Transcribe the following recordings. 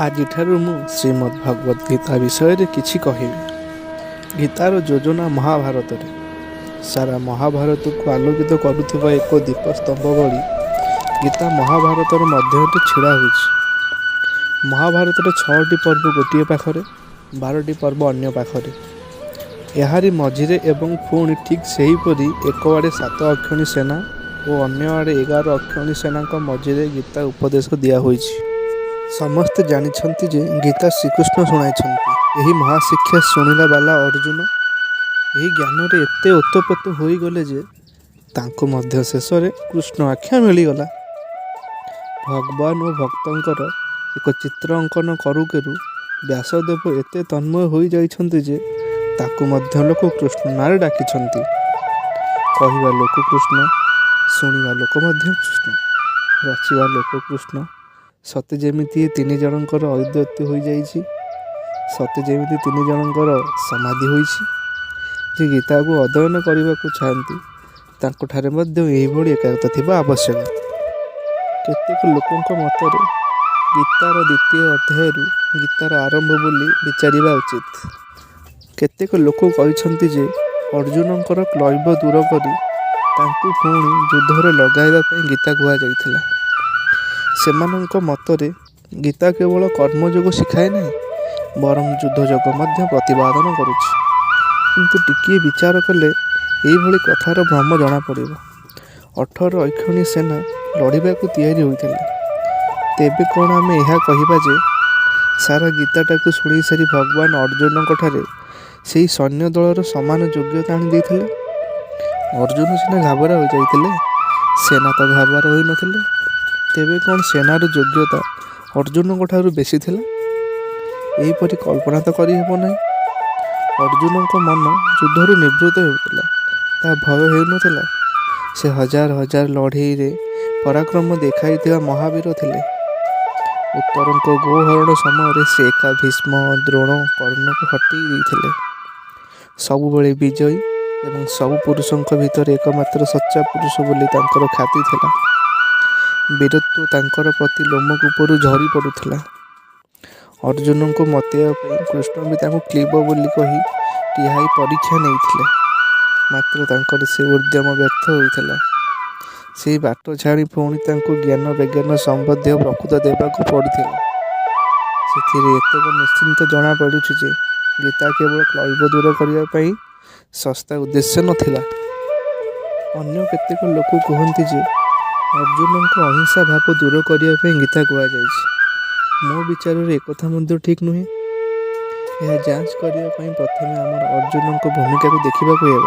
ଆଜିଠାରୁ ମୁଁ ଶ୍ରୀମଦ୍ ଭଗବଦ୍ ଗୀତା ବିଷୟରେ କିଛି କହିବି। ଗୀତାର ଯୋଜନା ମହାଭାରତରେ। ସାରା ମହାଭାରତକୁ ଆଲୋକିତ କରୁଥିବା ଏକ ଦୀପସ୍ତମ୍ଭ ଭଳି ଗୀତା ମହାଭାରତର ମଧ୍ୟରେ ଛିଡ଼ା ହୋଇଛି। ମହାଭାରତର 6ଟି ପର୍ବ ଗୋଟିଏ ପାଖରେ, 12ଟି ପର୍ବ ଅନ୍ୟ ପାଖରେ। ଏହାରି ମଝିରେ ଏବଂ ପୁଣି ଠିକ୍ ସେହିପରି ଏକଆଡ଼େ 7 ଅକ୍ଷୌହିଣୀ ସେନା ଓ ଅନ୍ୟ ଆଡ଼େ 11 ଅକ୍ଷୌହିଣୀ ସେନାଙ୍କ ମଝିରେ ଗୀତା ଉପଦେଶ ଦିଆହୋଇଛି। ସମସ୍ତେ ଜାଣିଛନ୍ତି ଯେ ଗୀତା ଶ୍ରୀକୃଷ୍ଣ ଶୁଣାଇଛନ୍ତି। ଏହି ମହାଶିକ୍ଷା ଶୁଣିଲାବାଲା ଅର୍ଜୁନ ଏହି ଜ୍ଞାନରେ ଏତେ ଓତପ୍ରୋତ ହୋଇଗଲେ ଯେ ତାଙ୍କୁ ମଧ୍ୟ ଶେଷରେ କୃଷ୍ଣ ଆଖ୍ୟା ମିଳିଗଲା। ଭଗବାନ ଓ ଭକ୍ତଙ୍କର ଏକ ଚିତ୍ର ଅଙ୍କନ କରୁ କରୁ ବ୍ୟାସଦେବ ଏତେ ତନ୍ମୟ ହୋଇଯାଇଛନ୍ତି ଯେ ତାଙ୍କୁ ମଧ୍ୟ ଲୋକ କୃଷ୍ଣ ନାଁରେ ଡାକିଛନ୍ତି। କହିବା ଲୋକ କୃଷ୍ଣ, ଶୁଣିବା ଲୋକ ମଧ୍ୟ କୃଷ୍ଣ, ରଚିବା ଲୋକ କୃଷ୍ଣ। ସତେ ଯେମିତି ଏ ତିନି ଜଣଙ୍କର ଅଦ୍ୱୈତ ହୋଇଯାଇଛି, ସତେ ଯେମିତି ତିନି ଜଣଙ୍କର ସମାଧି ହୋଇଛି। ଯେ ଗୀତାକୁ ଅଧ୍ୟୟନ କରିବାକୁ ଚାହାନ୍ତି, ତାଙ୍କଠାରେ ମଧ୍ୟ ଏହିଭଳି ଏକାଗ୍ରତା ଥିବା ଆବଶ୍ୟକ। କେତେକ ଲୋକଙ୍କ ମତରେ ଗୀତାର ଦ୍ୱିତୀୟ ଅଧ୍ୟାୟରୁ ଗୀତାର ଆରମ୍ଭ ବୋଲି ବିଚାରିବା ଉଚିତ। କେତେକ ଲୋକ କହିଛନ୍ତି ଯେ ଅର୍ଜୁନଙ୍କର କ୍ଳୈବ ଦୂର କରି ତାଙ୍କୁ ପୁଣି ଯୁଦ୍ଧରେ ଲଗାଇବା ପାଇଁ ଗୀତା କୁହାଯାଇଥିଲା। ସେମାନଙ୍କ ମତରେ ଗୀତା କେବଳ କର୍ମଯୋଗ ଶିଖାଏ ନାହିଁ, ବରଂ ଯୁଦ୍ଧଯୋଗ ମଧ୍ୟ ପ୍ରତିପାଦନ କରୁଛି। କିନ୍ତୁ ଟିକିଏ ବିଚାର କଲେ ଏହିଭଳି କଥାର ଭ୍ରମ ଜଣାପଡ଼ିବ। 18 ଅକ୍ଷୌହିଣୀ ସେନା ଲଢ଼ିବାକୁ ତିଆରି ହୋଇଥିଲେ। ତେବେ କ'ଣ ଆମେ ଏହା କହିବା ଯେ ସାରା ଗୀତାଟାକୁ ଶୁଣାଇସାରି ଭଗବାନ ଅର୍ଜୁନଙ୍କଠାରେ ସେହି ସୈନ୍ୟଦଳର ସମାନ ଯୋଗ୍ୟତା ଆଣି ଦେଇଥିଲେ? ଅର୍ଜୁନ ସିନା ଘାବରା ହୋଇଯାଇଥିଲେ, ସେନା ତ ଘାବରା ହୋଇନଥିଲେ। ତେବେ କ'ଣ ସେନାର ଯୋଗ୍ୟତା ଅର୍ଜୁନଙ୍କଠାରୁ ବେଶୀ ଥିଲା? ଏହିପରି କଳ୍ପନା ତ କରିହେବ ନାହିଁ। ଅର୍ଜୁନଙ୍କ ମନ ଯୁଦ୍ଧରୁ ନିବୃତ୍ତ ହେଉଥିଲା, ତା ଭୟ ହେଉନଥିଲା। ସେ ହଜାର ହଜାର ଲଢ଼େଇରେ ପରାକ୍ରମ ଦେଖାଇଥିବା ମହାବୀର ଥିଲେ। ଉତ୍ତରଙ୍କ ଗୋହରଣ ସମୟରେ ସେ ଏକା ଭୀଷ୍ମ, ଦ୍ରୋଣ, କର୍ଣ୍ଣକୁ ହଟେଇ ଦେଇଥିଲେ। ସବୁବେଳେ ବିଜୟୀ ଏବଂ ସବୁ ପୁରୁଷଙ୍କ ଭିତରେ ଏକମାତ୍ର ସଚ୍ଚା ପୁରୁଷ ବୋଲି ତାଙ୍କର ଖ୍ୟାତି ଥିଲା। ବୀରତ୍ୱ ତାଙ୍କର ପ୍ରତି ଲୋମକୂପରୁ ଝରି ପଡ଼ୁଥିଲା। ଅର୍ଜୁନଙ୍କୁ ମତେଇବା ପାଇଁ କୃଷ୍ଣ ବି ତାଙ୍କୁ କ୍ଳୀବ ବୋଲି କହି ଟିହାଇ ପରୀକ୍ଷା ନେଇଥିଲେ। ମାତ୍ର ତାଙ୍କର ସେ ଉଦ୍ୟମ ବ୍ୟର୍ଥ ହୋଇଥିଲା। ସେହି ବାଟ ଛାଡ଼ି ପୁଣି ତାଙ୍କୁ ଜ୍ଞାନ ବିଜ୍ଞାନ ସମ୍ବନ୍ଧୀୟ ବକ୍ତୃତା ଦେବାକୁ ପଡ଼ିଥିଲା। ସେଥିରେ ଏତକ ନିଶ୍ଚିତ ଜଣାପଡ଼ୁଛି ଯେ ଗୀତା କେବଳ କ୍ଳୈବ ଦୂର କରିବା ପାଇଁ ଶସ୍ତା ଉଦ୍ଦେଶ୍ୟ ନଥିଲା। ଅନ୍ୟ କେତେକ ଲୋକ କୁହନ୍ତି ଯେ ଅର୍ଜୁନଙ୍କ ଅହିଂସା ଭାବ ଦୂର କରିବା ପାଇଁ ଗୀତା କୁହାଯାଇଛି। ମୋ ବିଚାରରେ ଏକଥା ମଧ୍ୟ ଠିକ୍ ନୁହେଁ। ଏହା ଯାଞ୍ଚ କରିବା ପାଇଁ ପ୍ରଥମେ ଆମର ଅର୍ଜୁନଙ୍କ ଭୂମିକାକୁ ଦେଖିବାକୁ ହେବ।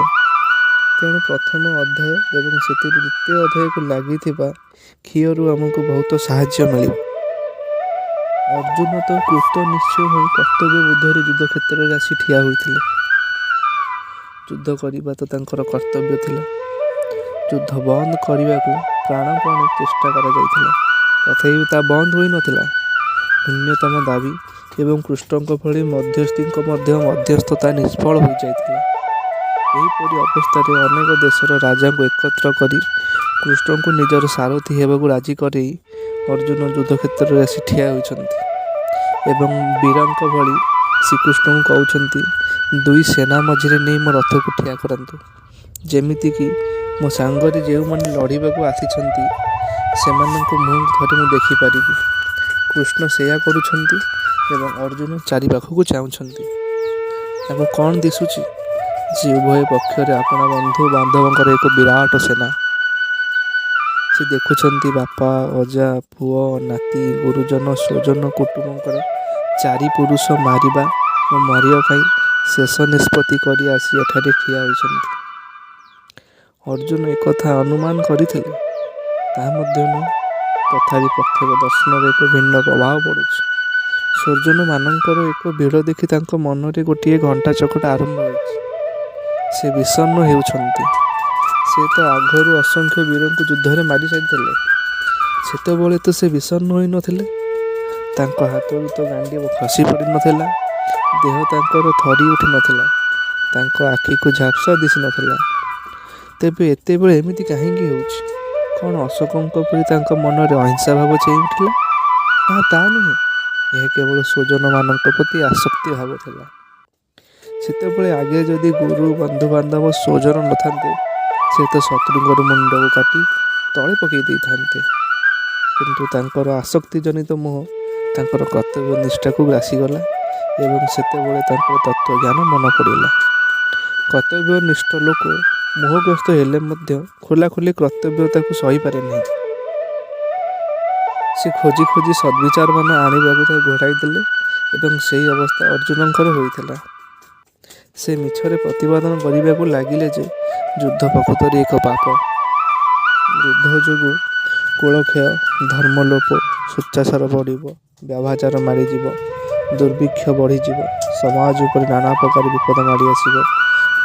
ତେଣୁ ପ୍ରଥମ ଅଧ୍ୟାୟ ଏବଂ ସେଥିରୁ ଦ୍ୱିତୀୟ ଅଧ୍ୟାୟକୁ ଲାଗିଥିବା ଖିଅରୁ ଆମକୁ ବହୁତ ସାହାଯ୍ୟ ମିଳିବ। ଅର୍ଜୁନ ତ କୃତ ନିଶ୍ଚୟ ହୋଇ କର୍ତ୍ତବ୍ୟ ବୋଧରେ ଯୁଦ୍ଧକ୍ଷେତ୍ରରେ ଆସି ଠିଆ ହୋଇଥିଲେ। ଯୁଦ୍ଧ କରିବା ତ ତାଙ୍କର କର୍ତ୍ତବ୍ୟ ଥିଲା। ଯୁଦ୍ଧ ବନ୍ଦ କରିବାକୁ ପ୍ରାଣପଣେ ଚେଷ୍ଟା କରାଯାଇଥିଲା, ତଥାପି ତା ବନ୍ଦ ହୋଇନଥିଲା। ନ୍ୟୁନତମ ଦାବି ଏବଂ କୃଷ୍ଣଙ୍କ ଭଳି ମଧ୍ୟସ୍ଥିଙ୍କ ମଧ୍ୟ ମଧ୍ୟସ୍ଥତା ନିଷ୍ଫଳ ହୋଇଯାଇଥିଲା। ଏହିପରି ଅବସ୍ଥାରେ ଅନେକ ଦେଶର ରାଜାଙ୍କୁ ଏକତ୍ର କରି କୃଷ୍ଣଙ୍କୁ ନିଜର ସାରଥି ହେବାକୁ ରାଜି କରେଇ ଅର୍ଜୁନ ଯୁଦ୍ଧକ୍ଷେତ୍ରରେ ଆସି ଠିଆ ହୋଇଛନ୍ତି ଏବଂ ବୀରଙ୍କ ଭଳି ଶ୍ରୀକୃଷ୍ଣଙ୍କୁ କହୁଛନ୍ତି, ଦୁଇ ସେନା ମଝିରେ ନେଇ ମୋ ରଥକୁ ଠିଆ କରାନ୍ତୁ, ଯେମିତିକି ମୋ ସାଙ୍ଗରେ ଯେଉଁମାନେ ଲଢ଼ିବାକୁ ଆସିଛନ୍ତି ସେମାନଙ୍କୁ ମୁହଁକୁ ଥରେ ମୁଁ ଦେଖିପାରିବି। କୃଷ୍ଣ ସେଇଆ କରୁଛନ୍ତି ଏବଂ ଅର୍ଜୁନ ଚାରିପାଖକୁ ଚାହୁଁଛନ୍ତି। ତାଙ୍କୁ କ'ଣ ଦିଶୁଛି ଯେ ଉଭୟ ପକ୍ଷରେ ଆପଣା ବନ୍ଧୁ ବାନ୍ଧବଙ୍କର ଏକ ବିରାଟ ସେନା। ସେ ଦେଖୁଛନ୍ତି ବାପା, ଅଜା, ପୁଅ, ନାତି, ଗୁରୁଜନ, ସ୍ୱଜନ, କୁଟୁମ୍ବଙ୍କର ଚାରି ପୁରୁଷ ମାରିବା ଓ ମରିବା ପାଇଁ ଶେଷ ନିଷ୍ପତ୍ତି କରି ଆସି ଏଠାରେ ଠିଆ ହୋଇଛନ୍ତି। ଅର୍ଜୁନ ଏକଥା ଅନୁମାନ କରିଥିଲେ, ତାହା ମଧ୍ୟ ନୁହେଁ। ତଥାପି ପ୍ରତ୍ୟକ୍ଷ ଦର୍ଶନର ଏକ ଭିନ୍ନ ପ୍ରଭାବ ପଡ଼ୁଛି। ସ୍ୱଜନମାନଙ୍କର ଏକ ଭିଡ଼ ଦେଖି ତାଙ୍କ ମନରେ ଗୋଟିଏ ଘଣ୍ଟା ଚକଟା ଆରମ୍ଭ ହୋଇଛି। ସେ বিষଣ୍ଣ ହେଉଛନ୍ତି। ସେ ତ ଆଗରୁ ଅସଂଖ୍ୟ ବୀରଙ୍କୁ ଯୁଦ୍ଧରେ ମାରି ସାରିଥିଲେ। ସେତେବେଳେ ତ ସେ বিষଣ୍ଣ ହୋଇନଥିଲେ। ତାଙ୍କ ହାତରୁ ତ ଗାଣ୍ଡିବ ଖସି ପଡ଼ିନଥିଲା, ଦେହ ତାଙ୍କର ଥରି ଉଠିନଥିଲା, ତାଙ୍କ ଆଖିକୁ ଝାପ୍ସା ଦିଶିନଥିଲା। ତେବେ ଏତେବେଳେ ଏମିତି କାହିଁକି ହେଉଛି? କ'ଣ ଅଶୋକଙ୍କ ପରି ତାଙ୍କ ମନରେ ଅହିଂସା ଭାବ ଚେଇଁ ଉଠିଲା? ନା, ତା ନୁହେଁ। ଏହା କେବଳ ସ୍ୱଜନମାନଙ୍କ ପ୍ରତି ଆସକ୍ତି ଭାବ ଥିଲା। ସେତେବେଳେ ଆଗେ ଯଦି ଗୁରୁ, ବନ୍ଧୁବାନ୍ଧବ, ସ୍ୱଜନ ନଥାନ୍ତେ, ସେ ତ ଶତ୍ରୁଙ୍କର ମୁଣ୍ଡକୁ କାଟି ତଳେ ପକାଇ ଦେଇଥାନ୍ତେ। କିନ୍ତୁ ତାଙ୍କର ଆସକ୍ତିଜନିତ ମୋହ ତାଙ୍କର କର୍ତ୍ତବ୍ୟ ନିଷ୍ଠାକୁ ଗ୍ରାସିଗଲା ଏବଂ ସେତେବେଳେ ତାଙ୍କର ତତ୍ତ୍ୱଜ୍ଞାନ ମନେ ପଡ଼ିଲା। କର୍ତ୍ତବ୍ୟନିଷ୍ଠ ଲୋକ ମୋହଗ୍ରସ୍ତ ହେଲେ ମଧ୍ୟ ଖୋଲାଖୋଲି କର୍ତ୍ତବ୍ୟତାକୁ ସହିପାରେ ନାହିଁ। ସେ ଖୋଜି ଖୋଜି ସଦ୍ବିଚାରମାନ ଆଣିବାକୁ ତାକୁ ଘୋଡ଼ାଇ ଦେଲେ ଏବଂ ସେହି ଅବସ୍ଥା ଅର୍ଜୁନଙ୍କର ହୋଇଥିଲା। ସେ ମିଛରେ ପ୍ରତିପାଦନ କରିବାକୁ ଲାଗିଲେ ଯେ ଯୁଦ୍ଧ ପ୍ରକୃତରେ ଏକ ପାପ। ଯୁଦ୍ଧ ଯୋଗୁଁ କୁଳକ୍ଷୟ, ଧର୍ମଲୋପ, ସ୍ୱେଚ୍ଛାଚାର ବଢ଼ିବ, ବ୍ୟଭିଚାର ମାଡ଼ିଯିବ, ଦୁର୍ଭିକ୍ଷ ବଢ଼ିଯିବ, ସମାଜ ଉପରେ ନାନା ପ୍ରକାର ବିପଦ ମାଡ଼ି ଆସିବ।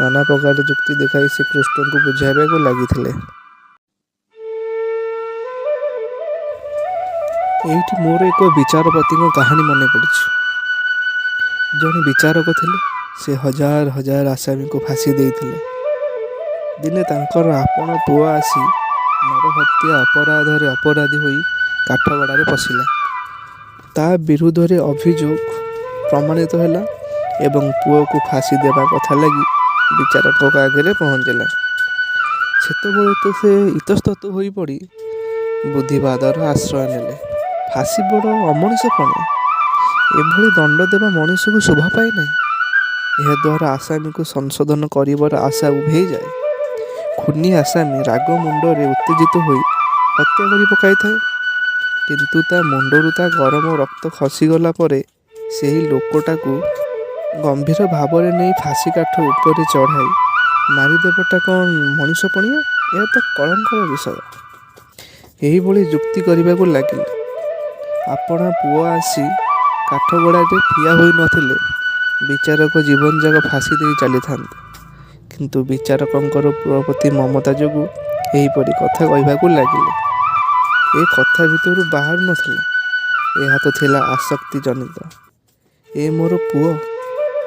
ନାନା ପ୍ରକାର ଯୁକ୍ତି ଦେଖାଇ ସେ କୃଷ୍ଣଙ୍କୁ ବୁଝାଇବାକୁ ଲାଗିଥିଲେ। ଏଇଠି ମୋର ଏକ ବିଚାରପତିଙ୍କ କାହାଣୀ ମନେ ପଡ଼ୁଛି। ଜଣେ ବିଚାରକ ଥିଲେ। ସେ ହଜାର ହଜାର ଆସାମୀଙ୍କୁ ଫାଶୀ ଦେଇଥିଲେ। ଦିନେ ତାଙ୍କର ଆପଣା ପୁଅ ଆସି ନରହତ୍ୟା ଅପରାଧରେ ଅପରାଧୀ ହୋଇ କାଠଗଡ଼ାରେ ପଶିଲା। ତା ବିରୁଦ୍ଧରେ ଅଭିଯୋଗ ପ୍ରମାଣିତ ହେଲା ଏବଂ ପୁଅକୁ ଫାଶୀ ଦେବା କଥା ଲାଗି ବିଚାରକଙ୍କ ଆଗରେ ପହଞ୍ଚିଲା। ସେତେବେଳେ ତ ସେ ଇତସ୍ତତଃ ହୋଇପଡ଼ି ବୁଦ୍ଧିବାଦର ଆଶ୍ରୟ ନେଲେ। ଫାଶୀ ବଡ଼ ଅମଣିଷପଣିଆ। ଏଭଳି ଦଣ୍ଡ ଦେବା ମଣିଷକୁ ଶୋଭା ପାଏ ନାହିଁ। ଏହାଦ୍ୱାରା ଆସାମୀକୁ ସଂଶୋଧନ କରିବାର ଆଶା ଉଭେଇଯାଏ। ଖୁନୀ ଆସାମୀ ରାଗ ମୁଣ୍ଡରେ ଉତ୍ତେଜିତ ହୋଇ ହତ୍ୟା କରି ପକାଇଥାଏ। କିନ୍ତୁ ତା ମୁଣ୍ଡରୁ ତା ଗରମ ରକ୍ତ ଖସିଗଲା ପରେ ସେହି ଲୋକଟାକୁ ଗମ୍ଭୀର ଭାବରେ ନେଇ ଫାଶୀକାଠ ଉପରେ ଚଢ଼ାଇ ମାରିଦେବାଟା କ'ଣ ମଣିଷପଣିଆ? ଏହା ତ କଳଙ୍କର ବିଷୟ। ଏହିଭଳି ଯୁକ୍ତି କରିବାକୁ ଲାଗିଲେ। ଆପଣା ପୁଅ ଆସି କାଠଗଡ଼ାରେ ଠିଆ ହୋଇ ନଥିଲେ ବିଚାରକ ଜୀବନଯାକ ଫାଶୀ ଦେଇ ଚାଲିଥାନ୍ତେ। କିନ୍ତୁ ବିଚାରକଙ୍କର ପୁଅ ପ୍ରତି ମମତା ଯୋଗୁଁ ଏହିପରି କଥା କହିବାକୁ ଲାଗିଲେ। ଏ କଥା ଭିତରୁ ବାହାରୁ ନଥିଲା। ଏହା ତ ଥିଲା ଆସକ୍ତି ଜନିତ। ଏ ମୋର ପୁଅ,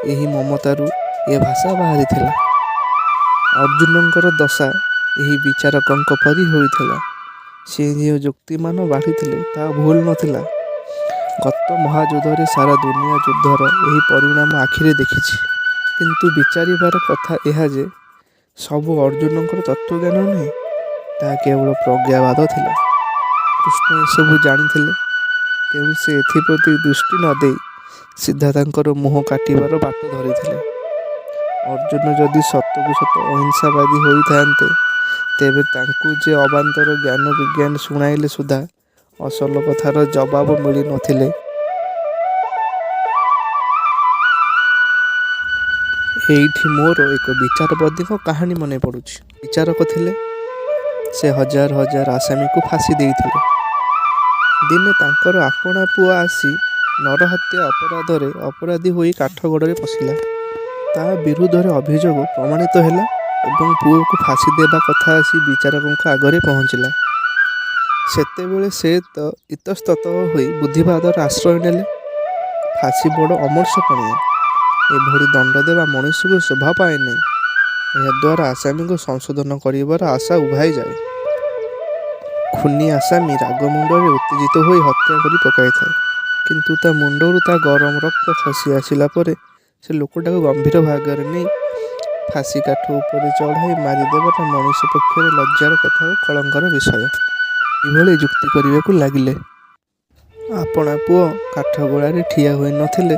ଏହି ମମତାରୁ ଏ ଭାଷା ବାହାରିଥିଲା। ଅର୍ଜୁନଙ୍କର ଦଶା ଏହି ବିଚାରକଙ୍କ ପରି ହୋଇଥିଲା। ସେ ଯେଉଁ ଯୁକ୍ତିମାନ ବାଢ଼ିଥିଲେ ତାହା ଭୁଲ ନଥିଲା। ଗତ ମହାଯୁଦ୍ଧରେ ସାରା ଦୁନିଆ ଯୁଦ୍ଧର ଏହି ପରିଣାମ ଆଖିରେ ଦେଖିଛି। କିନ୍ତୁ ବିଚାରିବାର କଥା ଏହା ଯେ ସବୁ ଅର୍ଜୁନଙ୍କର ତତ୍ତ୍ୱଜ୍ଞାନ ନୁହେଁ, ତାହା କେବଳ ପ୍ରଜ୍ଞାବାଦ ଥିଲା। କୃଷ୍ଣ ଏସବୁ ଜାଣିଥିଲେ। ତେଣୁ ସେ ଏଥିପ୍ରତି ଦୃଷ୍ଟି ନ ଦେଇ ସିଧା ତାଙ୍କର ମୁହଁ କାଟିବାର ବାଟ ଧରିଥିଲେ। ଅର୍ଜୁନ ଯଦି ସତକୁ ସତ ଅହିଂସାବାଦୀ ହୋଇଥାନ୍ତେ, ତେବେ ତାଙ୍କୁ ଯେ ଅବାନ୍ତର ଜ୍ଞାନ ବିଜ୍ଞାନ ଶୁଣାଇଲେ ସୁଦ୍ଧା ଅସଲ କଥାର ଜବାବ ମିଳି ନଥିଲେ। ଏଇଠି ମୋର ଏକ ବିଚାରପତିଙ୍କ କାହାଣୀ ମନେ ପଡ଼ୁଛି। ବିଚାରକ ଥିଲେ। ସେ ହଜାର ହଜାର ଆସାମୀଙ୍କୁ ଫାଶୀ ଦେଇଥିଲେ। ଦିନେ ତାଙ୍କର ଆପଣା ପୁଅ ଆସି ନରହତ୍ୟା ଅପରାଧରେ ଅପରାଧୀ ହୋଇ କାଠଗଡ଼ାରେ ପଶିଲା। ତା ବିରୁଦ୍ଧରେ ଅଭିଯୋଗ ପ୍ରମାଣିତ ହେଲା ଏବଂ ପୁଅକୁ ଫାଶୀ ଦେବା କଥା ଆସି ବିଚାରକଙ୍କ ଆଗରେ ପହଞ୍ଚିଲା। ସେତେବେଳେ ସେ ତ ଇତସ୍ତତଃ ହୋଇ ବୁଦ୍ଧିବାଦର ଆଶ୍ରୟ ନେଲେ। ଫାଶୀ ବଡ଼ ଅମଣିଷପଣିଆ। ଏଭଳି ଦଣ୍ଡ ଦେବା ମଣିଷକୁ ଶୋଭା ପାଏ ନାହିଁ। ଏହାଦ୍ୱାରା ଆସାମୀକୁ ସଂଶୋଧନ କରିବାର ଆଶା ଉଭାଇଯାଏ। ଖୁନୀ ଆସାମୀ ରାଗ ମୁଣ୍ଡରେ ଉତ୍ତେଜିତ ହୋଇ ହତ୍ୟା କରି ପକାଇଥାଏ। କିନ୍ତୁ ତା ମୁଣ୍ଡରୁ ତା ଗରମ ରକ୍ତ ଖସି ଆସିଲା ପରେ ସେ ଲୋକଟାକୁ ଗମ୍ଭୀର ଭାବରେ ନେଇ ଫାଶୀକାଠ ଉପରେ ଚଢ଼ାଇ ମାରିଦେବାଟା ମଣିଷ ପକ୍ଷରେ ଲଜ୍ଜାର କଥା ଓ କଳଙ୍କର ବିଷୟ। ଏଭଳି ଯୁକ୍ତି କରିବାକୁ ଲାଗିଲେ। ଆପଣା ପୁଅ କାଠଗଡ଼ାରେ ଠିଆ ହୋଇ ନଥିଲେ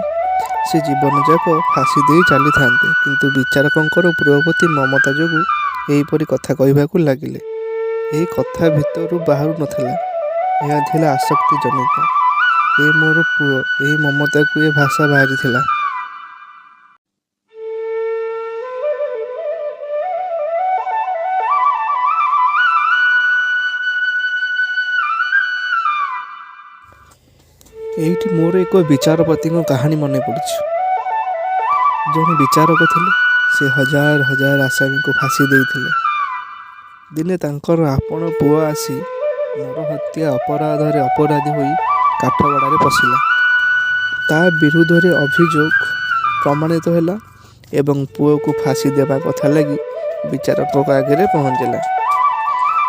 ସେ ଜୀବନଯାକ ଫାଶୀ ଦେଇ ଚାଲିଥାନ୍ତେ। କିନ୍ତୁ ବିଚାରକଙ୍କର ପୁଅ ପ୍ରତି ମମତା ଯୋଗୁଁ ଏହିପରି କଥା କହିବାକୁ ଲାଗିଲେ। ଏହି କଥା ଭିତରୁ ବାହାରୁ ନଥିଲା। ଏହା ଥିଲା ଆସକ୍ତି ଜନିତ। ଏ ମୋର ପୁଅ, ଏହି ମମତାକୁ ଏ ଭାଷା ବାହାରିଥିଲା। ଏଇଠି ମୋର ଏକ ବିଚାରପତିଙ୍କ କାହାଣୀ ମନେ ପଡ଼ୁଛି। ଜଣେ ବିଚାରକ ଥିଲେ। ସେ ହଜାର ହଜାର ଆସାମୀଙ୍କୁ ଫାଶୀ ଦେଇଥିଲେ। ଦିନେ ତାଙ୍କର ଆପଣା ପୁଅ ଆସି ନରହତ୍ୟା ଅପରାଧରେ ଅପରାଧୀ ହୋଇ କାଠଗଡ଼ାରେ ପଶିଲା। ତା ବିରୁଦ୍ଧରେ ଅଭିଯୋଗ ପ୍ରମାଣିତ ହେଲା ଏବଂ ପୁଅକୁ ଫାଶୀ ଦେବା କଥା ଲାଗି ବିଚାରକଙ୍କ ଆଗରେ ପହଞ୍ଚିଲା।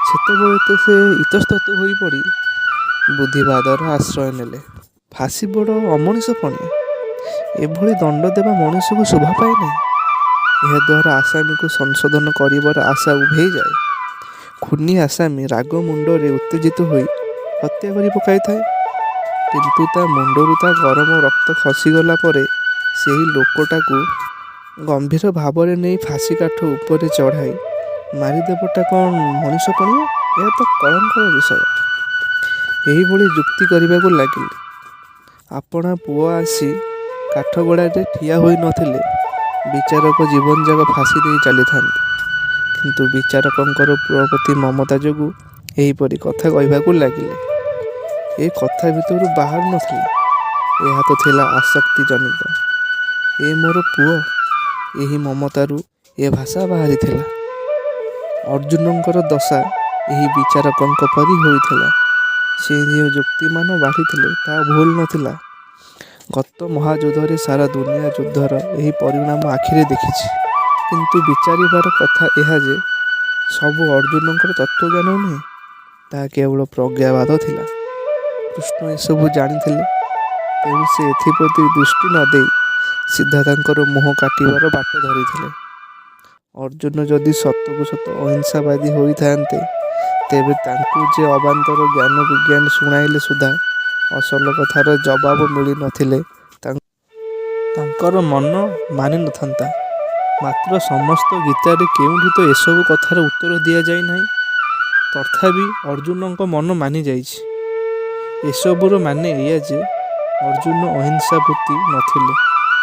ସେତେବେଳେ ତ ସେ ଇତସ୍ତତଃ ହୋଇପଡ଼ି ବୁଦ୍ଧିବାଦର ଆଶ୍ରୟ ନେଲେ। ଫାଶୀ ବଡ଼ ଅମଣିଷପଣିଆ। ଏଭଳି ଦଣ୍ଡ ଦେବା ମଣିଷକୁ ଶୋଭା ପାଏ ନାହିଁ। ଏହାଦ୍ୱାରା ଆସାମୀକୁ ସଂଶୋଧନ କରିବାର ଆଶା ଉଭେଇ ଯାଏ। ଖୁନୀ ଆସାମୀ ରାଗ ମୁଣ୍ଡରେ ଉତ୍ତେଜିତ ହୋଇ ହତ୍ୟା କରି ପକାଇଥାଏ। କିନ୍ତୁ ତା ମୁଣ୍ଡରୁ ତା ଗରମ ରକ୍ତ ଖସିଗଲା ପରେ ସେହି ଲୋକଟାକୁ ଗମ୍ଭୀର ଭାବରେ ନେଇ ଫାଶୀକାଠ ଉପରେ ଚଢ଼ାଇ ମାରିଦେବାଟା କ'ଣ ମଣିଷପଣିଆ? ଏହା ତ କଳଙ୍କର ବିଷୟ। ଏହିଭଳି ଯୁକ୍ତି କରିବାକୁ ଲାଗିଲେ। ଆପଣା ପୁଅ ଆସି କାଠଗଡ଼ାରେ ଠିଆ ହୋଇ ନ ଥିଲେ ବିଚାରକ ଜୀବନଯାକ ଫାଶୀ ଦେଇ ଚାଲିଥାନ୍ତେ। କିନ୍ତୁ ବିଚାରକଙ୍କର ପୁଅ ପ୍ରତି ମମତା ଯୋଗୁଁ ଏହିପରି କଥା କହିବାକୁ ଲାଗିଲେ। ଏ କଥା ଭିତରୁ ବାହାରୁ ନ ଥିଲା। ଏହା ତ ଥିଲା ଆସକ୍ତିଜନିତ। ଏ ମୋର ପୁଅ, ଏହି ମମତାରୁ ଏ ଭାଷା ବାହାରିଥିଲା। ଅର୍ଜୁନଙ୍କର ଦଶା ଏହି ବିଚାରକଙ୍କ ପରି ହୋଇଥିଲା। ସେ ଯେଉଁ ଯୁକ୍ତିମାନ ବାଢ଼ିଥିଲେ ତାହା ଭୁଲ ନ ଥିଲା। ଗତ ମହାଯୁଦ୍ଧରେ ସାରା ଦୁନିଆ ଯୁଦ୍ଧର ଏହି ପରିଣାମ ଆଖିରେ ଦେଖିଛି। କିନ୍ତୁ ବିଚାରିବାର କଥା ଏହା ଯେ ସବୁ ଅର୍ଜୁନଙ୍କର ତତ୍ତ୍ୱଜ୍ଞାନ ନୁହେଁ, ତାହା କେବଳ ପ୍ରଜ୍ଞାବାଦ ଥିଲା। କୃଷ୍ଣ ଏସବୁ ଜାଣିଥିଲେ। ତେଣୁ ସେ ଏଥିପ୍ରତି ଦୃଷ୍ଟି ନ ଦେଇ ସିଧା ତାଙ୍କର ମୁହଁ କାଟିବାର ବାଟ ଧରିଥିଲେ। ଅର୍ଜୁନ ଯଦି ସତକୁ ସତ ଅହିଂସାବାଦୀ ହୋଇଥାନ୍ତେ, ତେବେ ତାଙ୍କୁ ଯେ ଅବାନ୍ତର ଜ୍ଞାନ ବିଜ୍ଞାନ ଶୁଣାଇଲେ ସୁଦ୍ଧା ଅସଲ କଥାର ଜବାବ ମିଳି ନ ଥିଲେ ତାଙ୍କର ମନ ମାନି ନ ଥାନ୍ତା। ମାତ୍ର ସମସ୍ତ ଗୀତାରେ କେଉଁଠି ତ ଏସବୁ କଥାର ଉତ୍ତର ଦିଆଯାଇ ନାହିଁ। ତଥାପି ଅର୍ଜୁନଙ୍କ ମନ ମାନିଯାଇଛି। ଏସବୁର ମାନେ ଏଇଆ ଯେ ଅର୍ଜୁନ ଅହିଂସାବୃତ୍ତି ନ ଥିଲେ,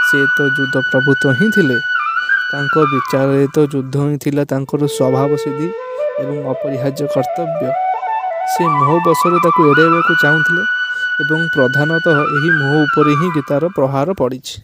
ସେ ତ ଯୁଦ୍ଧପ୍ରବୃତ୍ତ ହିଁ ଥିଲେ। ତାଙ୍କ ବିଚାରରେ ତ ଯୁଦ୍ଧ ହିଁ ଥିଲା ତାଙ୍କର ସ୍ୱଭାବସିଦ୍ଧ ଏବଂ ଅପରିହାର୍ଯ୍ୟ କର୍ତ୍ତବ୍ୟ। ସେ ମୋହ ବଶରେ ତାକୁ ଏଡ଼ାଇବାକୁ ଚାହୁଁଥିଲେ ଏବଂ ପ୍ରଧାନତଃ ଏହି ମୋହ ଉପରେ ହିଁ ଗୀତାର ପ୍ରହାର ପଡ଼ିଛି।